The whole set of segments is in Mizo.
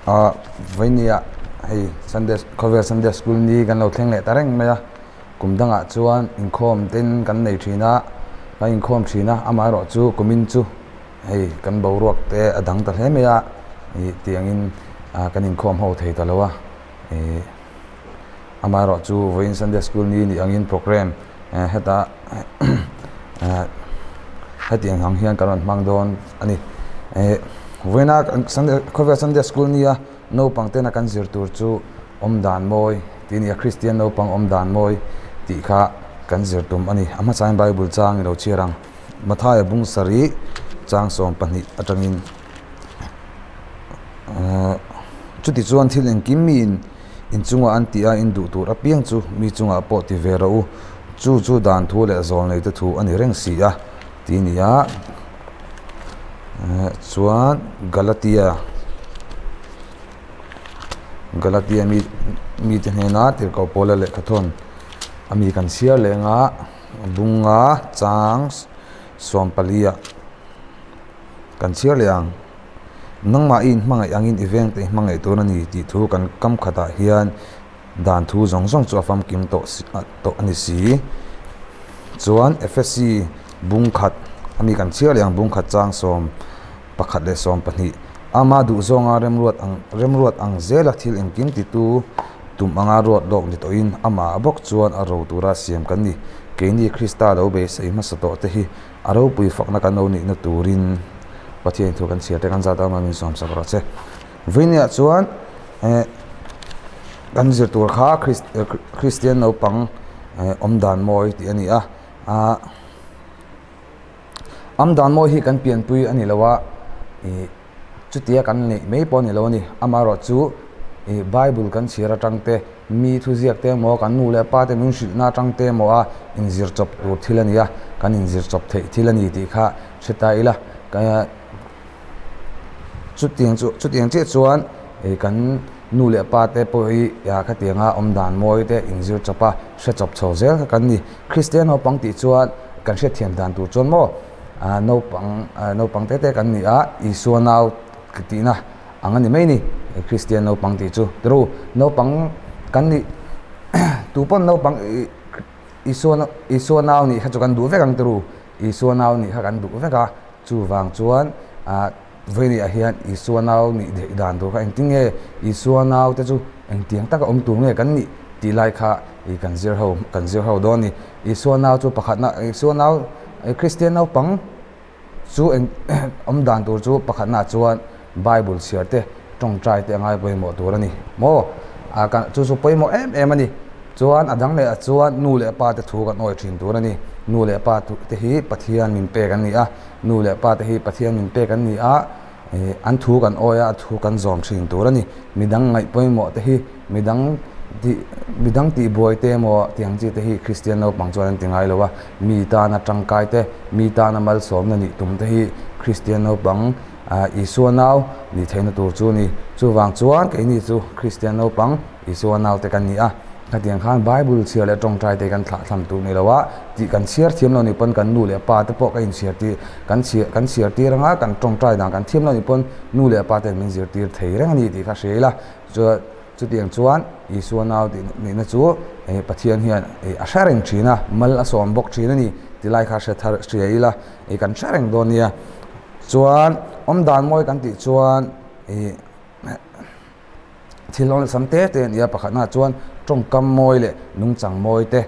Ah vainia hei sunday khawvel sunday school ni kan lo thleng leh ta reng mai a kum dangah chuan inkhawm ten kan nei thin a kan inkhawm thin a amaherawh chu kumin chu hei kan boruak te a dang ta hle mai a ih tiangin ah kan inkhawm ho thei ta lo a ih amaherawh chu vawiin sunday school ni nih angin programme hetah hetiang ang hian kan rawn hmang dawn a ni eh vawiina sunday khawvel sunday school nia naupang tena kan zir tur chu awm dan mawi tih a ni a kristian naupang awm dan mawi tih kha kan zir tum a ni a hmasain bible chang i lo chhiar ang Mathaia bung sarih chang 12 atangin eh chuti chuan thil engkim miin Inchungah an tih a, in duh tur apiang chu mi chungah pawh ti ve rawh u, chu chu dan thu leh zawlneite thu a ni reng si a, ti a ni a. Chuan Galatia, Galatia mi mite hnena tirhkoh Paula lehkhathawn a mi kan chhiar leh anga bunga chang 14 ah kan chhiar leh ang. Nangmah i inhmangaih angin i veng te i hmangaih tur a ni tih thu kan kam khatah hian dan thu zawng zawng chu a famkim tawh tawh a ni si. Chuan Efesi bung khat a mi kan chhiar leh ang bung khat chang 11 leh 12 ama duhzawnga remruat ang remruat ang zela thil engkim titu tum anga ruat lawk ni tawhin amah bawk chuan a ro tura siam kan ni. Keini Krista lo beisei hmasa tawh te hi A ropui fakna kan lo nihna turin Pathian thu kan chhiar te kan zat a min sawm sak rawh che. Vawinia chuan eh kan zir tur kha Kristian naupang eh awm dan mawi tih a ni a, ah awm dan mawi hi kan pianpui a ni lo a ih Chutia kan neih mai pawh a ni lo a ni. Amaherawhchu ih Bible kan chhiar atang te, mi thuziak te emaw, kan nu leh pa te min hrilhna atang te emaw a inzir chawp tur thil a ni a, kan inzir chawp theih thil a ni tih kha hre ta ila. Chutiang chu chutiang chiah chuan ih kan nu leh pa te pawh hi khatianga awm dan mawi te inzir chawp a, hre chawp chho zel kha kan ni. Kristian naupang tih chuan kan hriatthiam dan tur chuan maw. Ah naupang ah naupang te te kan ni a Isua nau tihna ang a ni mai ni Kristian naupang tih chu tiru naupang kan nih tu pawn naupang ih Isua Isua nau nih kha chu kan duh vek ang tiru Isua nau nih kha kan duh vek a chuvang chuan ah vawiin ah hian Isua nau nih theih dan tur kha engtin nge Isua nau te chu engtiang taka awm tur nge kan nih tih lai kha ih kan zir ho kan zir ho dawn a ni Isua nau chu pakhatna Isua nau Kristian naupang chu eng awm dan tur chu pakhatnaah chuan Bible chhiar te tawngtai te a ngai pawimawh tur a ni maw ah kan chu chu pawimawh em em a ni chuan a dang leh ah chuan nu leh pa te thu kan awi thin tur a ni nu leh pa te hi Pathian min pek an ni a nu leh pa te hi Pathian min pek an ni a ih an thu kan awi a a thu kan zawm thin tur a ni midang ngaih pawimawh te hi midang tih midang tih buai te emaw tiang chi te hi Kristian naupang chuan an ti ngai lo a mi tana tangkai te mi tana malsawmna nih tum te hi Kristian naupang ah Isua nau nih theihna tur chu a ni chuvang chuan keini chu Kristian naupang Isua nau te kan ni a khatiang khan Bible chhiar leh tawngtai te kan thlah thlam tur ni lo a tih kan chhiar thiam lo nih pawn kan nu leh pa te pawh ka inchhiar tir kan chhiar kan chhiar tir anga kan tawngtai dan kan thiam lo nih pawn nu leh pa ten min zirtir thei reng a ni tih kha hria ila chuan chutiang chuan Isua nau tih nihna chu eh Pathian hian eh a hre reng thin a mal a sawm bawk thin a ni ti lai kha hre thar hria ila eh kan hre reng dawn nia chuan awm dan mawi kan tih chuan ih Thil awlsam te te a ni a, pakhatnaah chuan tawngkam mawi leh nungchang mawi te,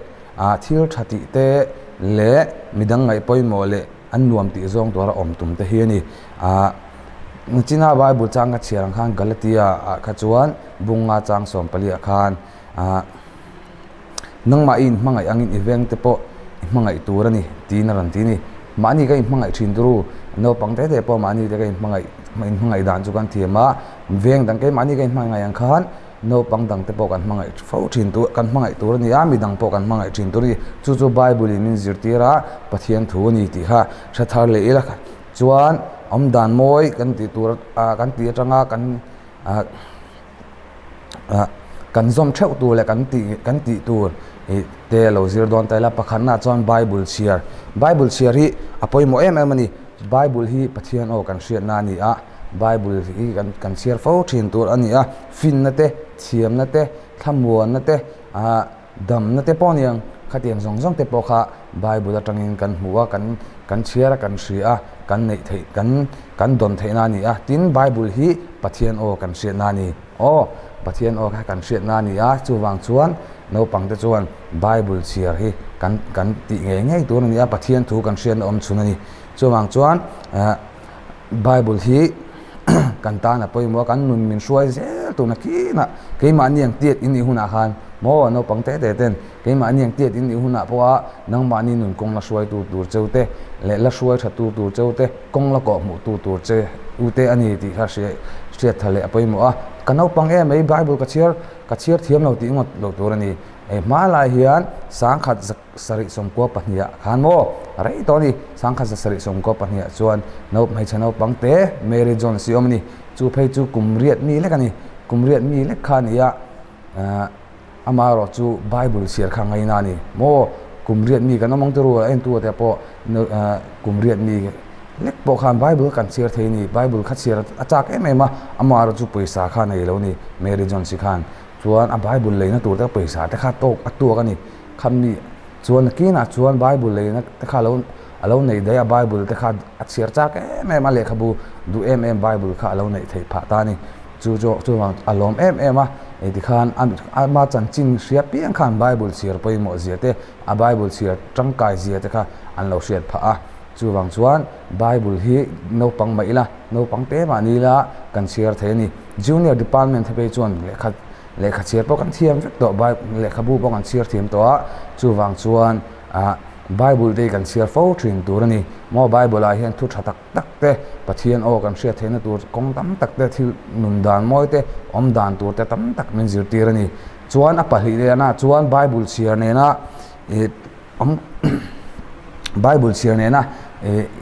ah thil tha tih te leh midang ngaih pawimawh leh an nuam tih zawng tura awm tum te hi a ni. Ah China Bible chang ka chhiar ang khan Galatia ah kha chuan bunga chang 14 ah khan ah Nangmah i inhmangaih angin i veng te pawh i hmangaih tur a ni tiin a rawn ti a ni. Mahni ka inhmangaih thin turu, naupang te te pawh mahni te ka inhmangaih inhmangaih dan chu kan thiam a, veng dang keimahni ka inhmangaih ang khan naupang dang te pawh kan hmangaih fo thin tur kan hmangaih tur a ni a, midang pawh kan hmangaih thin tur a ni. Chu chu Bible in min zirtir a, Pathian thu a ni tih kha hre thar leh ila chuan awmdan mawi kan tih tur ah kan tih atanga kan ah ah kan zawm theuh tur leh kan tih kan tih tur ih te lo zir dawn ta ila pakhatnaah chuan bible chhiar bible chhiar hi a pawimawh em em a ni bible hi pathian aw kan hriatna a ni a. Bible hi kan kan chhiar fo thin tur a ni a, finna te, thiamna te, thlamuanna te, ah damna te pawh a ni ang, khatiang zawng zawng te pawh kha Bible atangin kan hmu a, kan kan chhiar a, kan hria a, kan neih theih kan kan dawn theihna a ni a, tin Bible hi Pathian aw kan hriatna a ni. Aw, Pathian aw kha kan hriatna a ni a, chuvang chuan naupang te chuan Bible chhiar hi kan kan tih ngei ngei tur a ni a, Pathian thu kan hriatna awm chhun a ni. Chuvang chuan eh Bible hi kan tan a pawimawh a, kan nun min hruai zel tuna kinah keimahni ang tiat in nih hunah khan maw naupang te te ten keimahni ang tiat in nih hunah pawha nangmahni nun kawng la hruaitu tur cheu te leh la hruai tha tu tur cheu te kawng la kawh hmuh tu tur che u te a ni tih kha hria hriat tha leh a pawimawh a. Ka naupang em mai Bible ka chhiar ka chhiar thiam lo tih ngawt lo tur a ni. Hei hmalai hian sangkhat sarih sawmkua pahniha khan maw rei tawh a ni. Sangkhat za sarih sawmkua pahniha chuan nau hmeichhe naupang te Mary Jones hi awm a ni. Chu phei chu kum riat mi lek a ni. Kum riat mi lek kha a ni a, ahh amaherawh chu Bible chhiar kha ngaina a ni. Maw kum riat mi kan awm ang turu a entu te pawh ahh kum riat mi lek pawh khan Bible kan chhiar thei a ni. Bible kha chhiar a chak em em a, amaherawh chu pawisa kha nei lo a ni Mary Jones hi khan. Chuan a Bible leina tur te pawisa te kha tawk a tuak a ni. Khami chuan nakinah chuan Bible leina te kha alo alo neih daih a, Bible te kha a chhiar chak em em a, lehkhabu duh em em Bible kha alo neih theih phah ta a ni. Chu chu chuvang a lawm em em a, hei tikhan a ama chanchin hria piang khan Bible chhiar pawimawh zia te, a Bible chhiar tangkai zia te kha an lo hriat phah a. Chuvang chuan Bible hi naupang mah ila, naupang te mah ni ila kan chhiar thei a ni. Junior department te phei chuan lehkha lehkha chhiar pawh kan thiam vek tawh Bible lehkhabu pawh kan chhiar thiam tawh a, chuvang chuan ah Bible te hi kan chhiar fo thin tur a ni. Maw Bible ah hian thu tha tak tak te, Pathian aw kan hriat theihna tur kawng tam tak te, thil nun dan mawi te, awm dan tur te tam tak min zirtir a ni. Chuan a pahnih lehna chuan Bible chhiar nena ih Awm Bible chhiar nena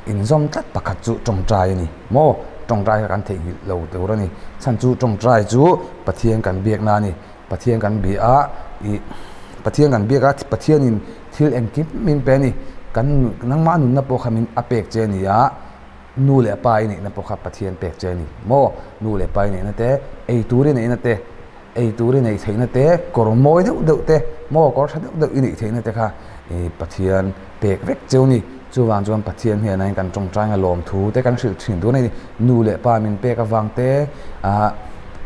inzawm tlat pakhat chu tawngtai a ni maw? Tawngtai kha kan theihnghilh lo tur a ni. Chhan chu tawngtai chu Pathian kan biakna a ni. Pathian kan bia a, ih Pathian kan biak a, Pathianin thil engkim min pe a ni. Kan nangmah nunna pawh kha min a pek che a ni a, nu leh pa i neihna pawh kha Pathian pek che a ni maw? Nu leh pa i neihna te, ei tur i neihna te, Ei tur i neih theihna te, kawr mawi deuh deuh te, maw kawr tha deuh deuh i neih theihna te kha ih Pathian pek vek cheu ni. Chuvang chuan Pathian hnenah hian kan tawngtainga lawmthu te kan hrilh thin tur a ni. Nu leh pa min pek avang te, ah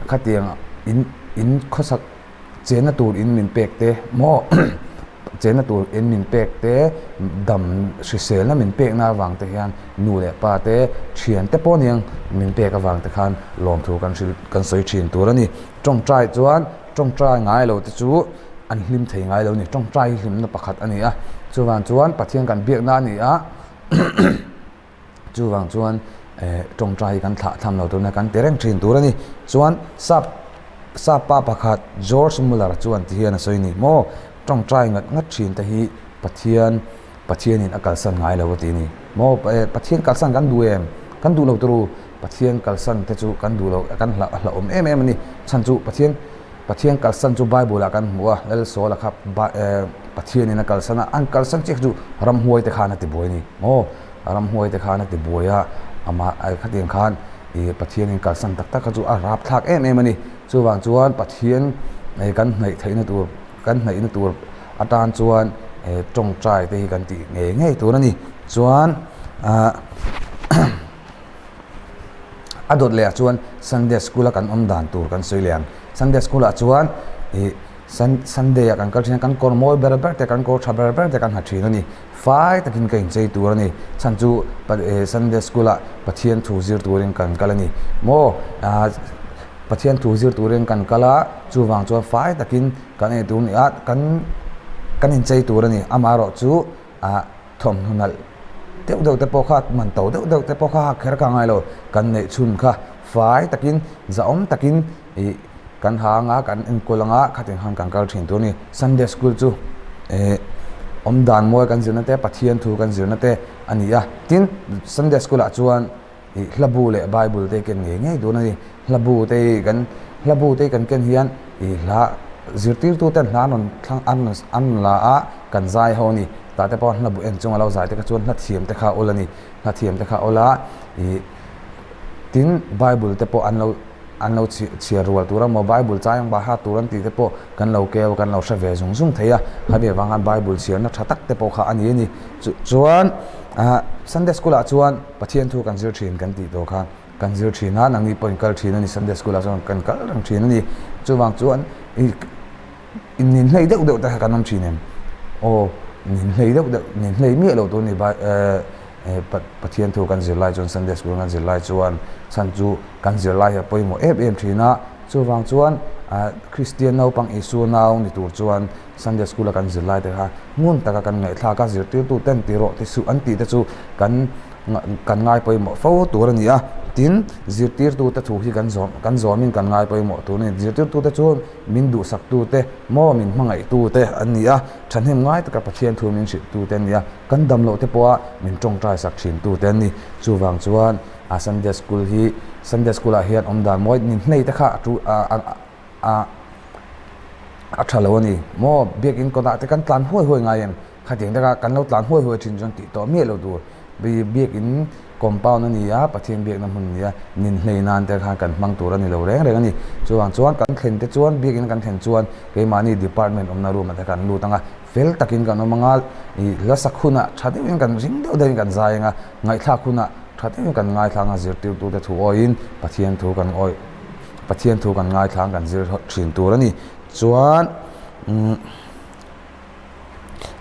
khatiang in in khawsak chenna tur in min pek te, maw chenna tur in min pek te, dam hriselna min pekna avang te hian nu leh pa te, thian te pawh aniang min pek avang te khan lawmthu kan hrilh kan sawi thin tur a ni. Tawngtai chuan tawngtai ngai lo te chu an hlim thei ngai lo a ni. Tawngtai hi hlimna pakhat a ni a, chuvang chuan Pathian kan biakna a ni a, chuvang chuan eh tawngtai hi kan thlah tham lo tur a kan ti reng thin tur a ni. Chuan sap sap pa pakhat George Muller chuan ti hian a sawi a ni maw, tawngtai ngat ngat thin te hi Pathian Pathianin a kalsan ngai lo a ti a ni. Maw Pathian kalsan kan duh em? Kan duh lo turu Pathian kalsan te chu kan duh lo kan hla hlauhawm em em a ni. Chhan chu Pathian Pathian kalsan chu Bible ah kan hmu a, Lalsawla kha Pathianin a kalsan a, an kalsan chiah chu ramhuai te khan a ti buai a ni. Maw ramhuai te khan a ti buai a, amah khatiang khan ih Pathianin kalsan tak tak kha chu a rapthlak em em a ni. Chuvang chuan Pathian kan hnaih theihna tur kan hnaihna tur atan chuan eh tawngtai te hi kan tih ngei ngei tur a ni. Chuan ah a dawt leh ah chuan Sunday school a kan awm dan tur kan sawi leh ang. Sunday school ah chuan ih Sunday ah kan kal thin a, kan kawr mawi ber ber te kan kawr tha ber ber te kan ha thin a ni. Fai takin ka inchei tur a ni. Chhan chu Sunday school ah Pathian thu zir turin kan kal a ni. Maw ah Pathian thu zir turin kan kal a, chuvang chuan fai takin kan ei tur a ni a, kan kan inchei tur a ni. Amaherawh chu ah thawmhnaw nalh deuh deuh te pawh kha man to deuh deuh te pawh kha hak kher kha a ngai lo. Kan neih chhun kha fai takin zahawm takin ih kan ha anga kan enkawl anga khatin khan kan kal thin tur a ni. Sunday school chu eh awmdan mawi kan zirna te Pathian thu kan zirna te a ni a. Tin, Sunday school ah chuan ih hlabu leh Bible te ken ngei ngei dawn a ni. Hlabu te hi kan hlabu te kan ken hian ih hla zirtirtu ten hla an rawn thlang an rawn an rawn la a kan zai ho a ni. Tah te pawh hlabu en chunga lo zai te kha chuan hla thiam te kha a awl a ni. Hla thiam te kha a awl a ih. Tin, Bible te pawh an lo an lo chhiar rual tur a maw, Bible chai ang baha tur an tih te pawh kan lo keu a, kan lo hre ve zung zung thei a. Khami avang khan Bible chhiarna tha tak te pawh kha a ni a ni. Chu chuan ah Sunday School ah chuan Pathian thu kan zir thin kan tih tawh kha kan zir thin a, nangni pawh in kal thin a ni, Sunday School ah chuan kan kal reng thin a ni. Chuvang chuan ih Nin hlei deuh deuh te kha kan awm thin em? Aw, nin hlei deuh deuh, nin hlei miah lo tur a ni. Bai eh Pathian thu kan zir lai chuan, Sunday School kan zir lai chuan chhan chu kan zir lai hi a pawimawh em em thin a. Chuvang chuan Kristian naupang Isua nau ni tur chuan Sunday School a kan zir lai te kha ngun taka kan ngaihthlak a, zirtirtu ten ti rawh ti suh an tih te chu kan kan ngai pawimawh fo tur a ni a. Tin, zirtirtute thu hi kan zawm kan zawmin kan ngai pawimawh tur a ni. Zirtirtute chu Min duhsaktute maw min hmangaihtute an ni a, thahnem ngai taka Pathian thu min hrilhtute an ni a, kan dam lohte pawha min tawngtai sak thintute an ni. Chuvang chuan a Sunday School hi Sunday School ah hian awm dan mawi nin hnei te kha a tu a a a tha lo a ni maw? Biakin kawtah te kan tlan huai huai ngai em? Khatiang taka kan lo tlan huai huai thin chuan tih tawh miah lo tur. Biakin compound a ni a, Pathian biakna hmun a ni a, nin hlei nan te khan kan hmang tur a ni lo reng reng a ni. Chuvang chuan kan thlen te chuan biakin kan thlen chuan keimahni department awmna room ah te kan lut ang a, fel takin kan awm ang a, ih hla sak hunah tha deuhin kan ring deuh deuhin kan zai ang a, ngaihthlak hunah tha deuhin kan ngaithla ang a, zirtirtute thu awiin Pathian thu kan awi Pathian thu kan ngaithla ang kan zir thin tur a ni. Chuan umm.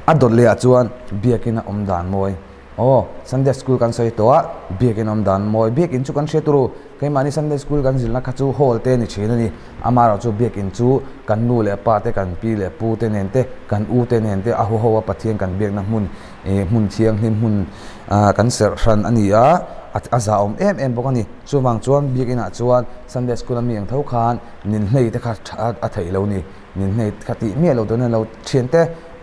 A dawt leh ah chuan biakin a awm dan mawi. Aw, Sunday school kan sawi tawh a, biakin a awm dan mawi. Biakin chu kan hria tur u, keimahni Sunday school kan zilna kha chu hall te a ni thin a ni. Amaherawh chu biakin chu kan nu leh pa te, kan pi leh pu te nen te, kan u te nen te a huho a Pathian kan biakna hmun, ih hmun thianghlim hmun ah kan serh hran a ni a, a zahawm em em bawk a ni. Chuvang chuan biakin ah chuan Sunday school a mi ang tho khan ninhlei te kha a theih lo ni. Min hnei kha tih miah lo dawn a lo thiante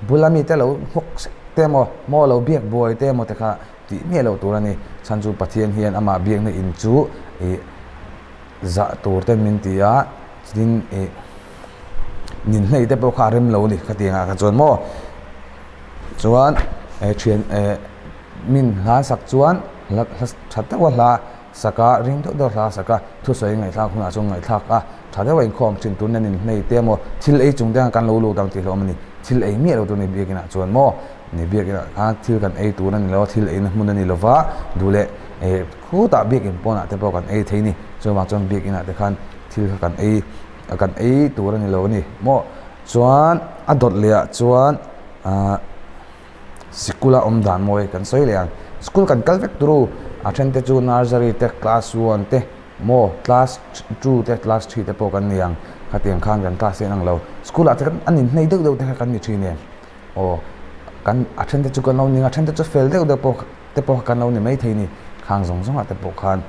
bula mite lo nghawk sek te emaw maw lo biak buai te emaw te kha tih miah lo tur a ni. Chhan chu Pathian hian amah biakna in chu ih zah tur ten min ti a, tin ih min hnei te pawh kha a rem lo a ni khatiang ah kha chuan maw chuan eh thian eh min hlan sak chuan hla hla tha deuh a hla Sak a, ring deuh deuh hla sak a, thusawi ngaihthlak hunah chuan ngaihthlak a, tha deuh a inkhawm thin tun nen inhnei te maw, thil ei chung te khan kan lo lut ang tih hlawm a ni, thil ei miah lo tur a ni biakinah chuan maw, ni biakinah khan thil kan ei tur a ni lo a, thil eina hmun a ni lo va, duh leh eh khutah biakin pawnah te pawh kan ei thei a ni, chuvang chuan biakinah te khan thil kha kan ei kan ei tur a ni lo a ni maw, chuan a dawt leh ah chuan ah. Sikul a awm dan mawi kan sawi leh ang. School kan kal vek tur u, a then te chu nursery te, class one te maw class two te, class three te pawh kan ni ang. Khatiang khan kan class te an ang lo. School ah te khan an inhnei deuh deuh te kha kan ni thin em? Aw kan a then te chu kan lo ning a, a then te chu fel deuh deuh pawh te pawh kha kan lo ni maithei ni. Khang zawng zawng ah te pawh khan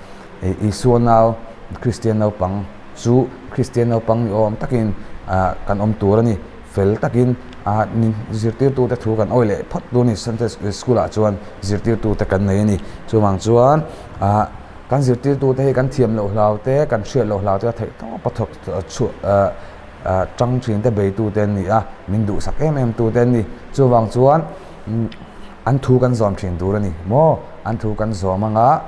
ih Isua nau Kristian naupang chu Kristian naupang ni awm takin ah kan awm tur a ni. Fel takin a zirtirtute thu kan awih leh phawt tur a ni. Sunday school ah chuan zirtirtute kan nei a ni. Chuvang chuan ah kan zirtirtute hi kan thiam loh hlau te, kan hriat loh hlau te a theih tawp a thawk chhuah ah tang thin te beitute an ni a, min duhsak em em tute an ni. Chuvang chuan an thu kan zawm thin tur a ni maw? An thu kan zawm anga.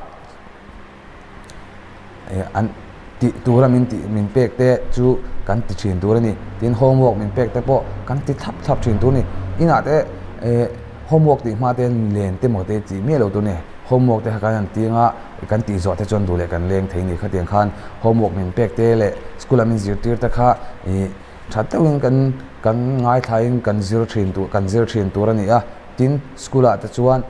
an tih tura min tih min pek te chu kan ti thin tur a ni tin homework min pek te pawh kan ti thlap thlap thin tur a ni inah te eh homework tih hma te len te maw te tih miah lo tur a ni homework te kha kan han ti anga kan tih zawh te chuan duh leh kan leng thei a ni khatiang khan homework min pek te leh school ah min zirtir te kha ih tha deuhin kan kan ngaithlain kan zir thin tur kan zir thin tur a ni a. Tin, school ah te chuan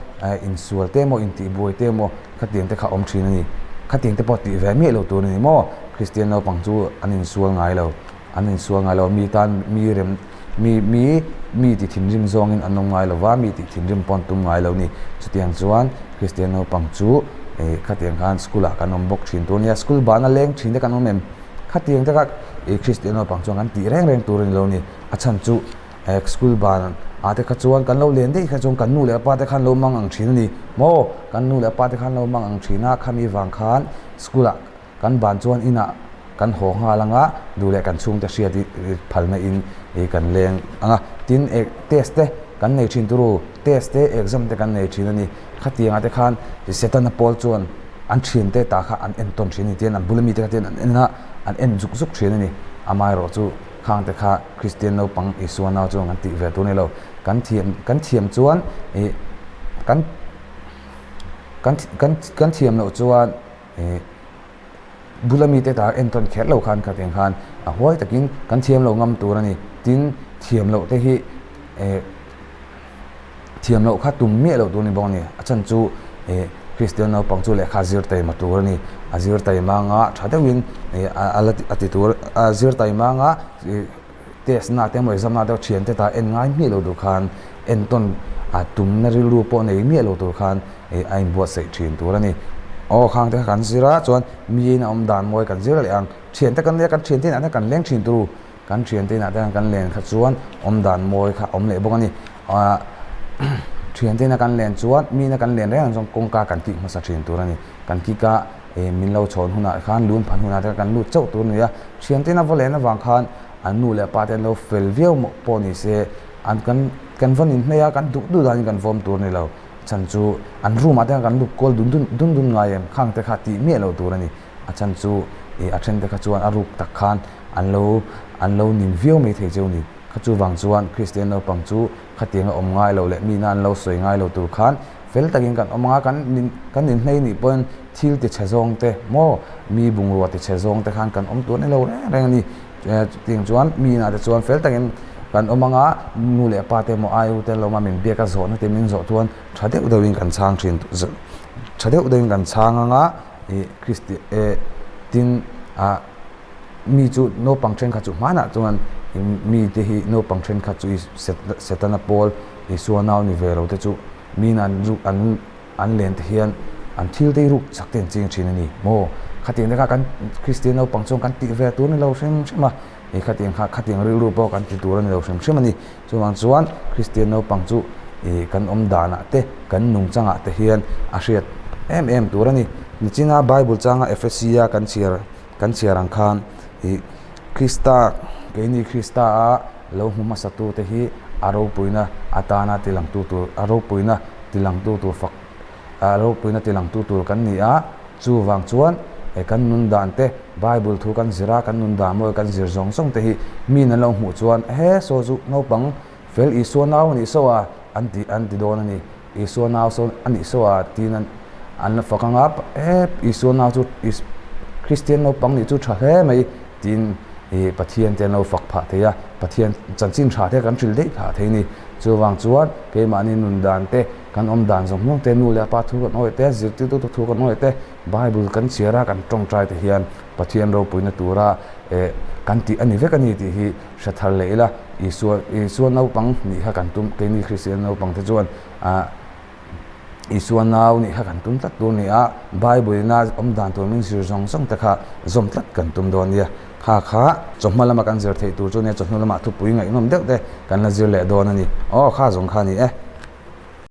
insual te emaw intihbuai te emaw khatiang te kha awm thin a ni. Khatiang te pawh tih ve miah lo tur a ni maw? Kristian naupang chu an insual ngai lo, an insual ngai lo. Mi tan mi rem mi mi mi ti thinrim zawngin an awm ngai lo va, mi tih thinrim pawh an tum ngai lo a ni. Chutiang chuan Kristian naupang chu ih khatiang khan school ah kan awm bawk thin tur a nia. School bana leng thin te kan awm em? Khatiang te kha ih Kristian naupang chuan kan tih reng reng tur a ni lo a ni. A chhan chu. School ban ah te kha chuan kan lo len daih kha chuan kan nu leh pa te khan lo mang ang thin a ni maw? Kan nu leh pa te khan lo mang ang thin a, khami vang khan school ah kan ban chuan inah kan haw nghal ang a, duh leh kan chhungte hriat phalna in ih kan leng ang a. Tin eh test te kan nei thin turu, test te exam te kan nei thin a ni. Khatiang ah te khan Setana pawl chuan. an thiante ta kha an entawn thin a ni tian an bula mite kha tian an en a, an en zuk zuk thin a ni. Amaherawhchu khangte kha Kristian naupang Isua nau chuan kan tih ve tur a ni lo. Kan thiam kan thiam chuan ih kan kan kan kan thiam loh chuan ih bula mite ta entawn kher lo khan khatiang khan a huai takin kan thiam lo ngam tur a ni. Tin, thiam loh te hi eh Thiam loh kha tum miah loh tur a ni bawk a ni. A chhan chu eh Kristian naupang chu lehkha zir taima tur a ni. A zir taima anga tha deuhin eh a la a ti tur a zir taima anga ih test na te emaw exam na te emaw thiante ta en ngai miah lo tur khan entawn a tumna rilru pawh nei miah lo tur khan eh a inbuatsaih thin tur a ni. Aw khang te kha kan zir a chuan miin a awm dan mawi kan zir leh ang. Thiante kan nia kan thiante inah te kan leng thin tur u. Kan thiante inah te hian kan len kha chuan awm dan mawi kha a awm leh bawk a ni. Ahh thiante ina kan len chuan mi ina kan len reng ang chuan kawngka kan kik hmasa thin tur a ni. Kan kik a eh min lo chhawn hunah khan lun phan hunah te khan kan lut chauh tur a ni a. Thiante ina va len avang khan an nu leh pa te an lo fel viau mawh pawh ni se an kan kan va nin hmei a kan duh duh danin kan vawm tur a ni lo. Chhan chu an room ah te khan kan lut kual dun dun dun dun ngai em khang te kha tih miah lo tur a ni. A chhan chu ih a then te kha chuan a ruk tak khan an lo an lo ning viau mai thei cheu ni. Kha chuvang chuan Kristian naupang chu khatianga awm ngai lo leh mina an lo sawi ngai lo tur khan fel takin kan awm anga kan nin kan inhnei nih pawhin thil ti chhe zawng te maw mi bungrua ti chhe zawng te khan kan awm tur a ni lo reng reng a ni. Chutiang chuan mi inah te chuan fel takin kan awm anga nu leh pa te emaw ai u te an lo awm a min biak a zawhna te min zawh chuan tha deuh deuhin kan chhang thin tha deuh deuhin kan chhang anga ih Kristi eh tin ah mi chu naupang thenkhat chu hmanah chuan mi te hi naupang thenkhat chu Setana pawl Isua nau ni ve lo te chu min an ruk an an len te hian an thil te hi ruk chak te an ching thin a ni maw khatiang te kha kan Kristian naupang chuan kan tih ve tur a ni lo hrim hrim a ih khatiang kha khatiang rilru pawh kan ti tur a ni lo hrim hrim a ni chuvang chuan Kristian naupang chu ih kan awm danah te kan nungchangah te hian a hriat em em tur a ni nichina Bible changa Efesia kan chhiar Kan chhiar ang khan ih Krista, keini Krista a lo hmu hmasa tu te hi a ropuina atana tilangtu tur, a ropuina tilangtu tur fak, a ropuina tilangtu tur kan ni a, chuvang chuan he kan nun dan te, Bible thu kan zir a, kan nun dan mawi kan zir zawng zawng te hi min an lo hmuh chuan he saw chu naupang fel Isua nau a nih saw a an ti an ti dawn a ni. Isua nau sawn a nih saw a tiin an an la fak ang a, he Isua nau chu Kristian naupang nih chu tha hle mai tiin ih Pathian te an lo fak phah thei a, Pathian chanchin tha te kan hrilh daih phah thei a ni. Chuvang chuan keimahni nun dan te, kan awm dan zawng zawng te, nu leh pa thu kan awih te, zirtirtu te thu kan awih te, Bible kan chhiar a, kan tawngtai te hian Pathian ropuina tura eh kan tih a ni vek a ni tih hi hre thar leh ila, Isua Isua naupang nih kha kan tum, keini Kristian naupang te chuan ah Isua nau nih kha kan tum tlat tur a ni a, Bible ina awm dan tur min zir zawng zawng te kha zawm tlat kan tum dawn nia. Kha kha chawhma lama kan zir theih tur chu nia, chawhnu lamah thupui ngaihnawm deuh te kan la zir leh dawn a ni. Aw kha zawng kha a ni e.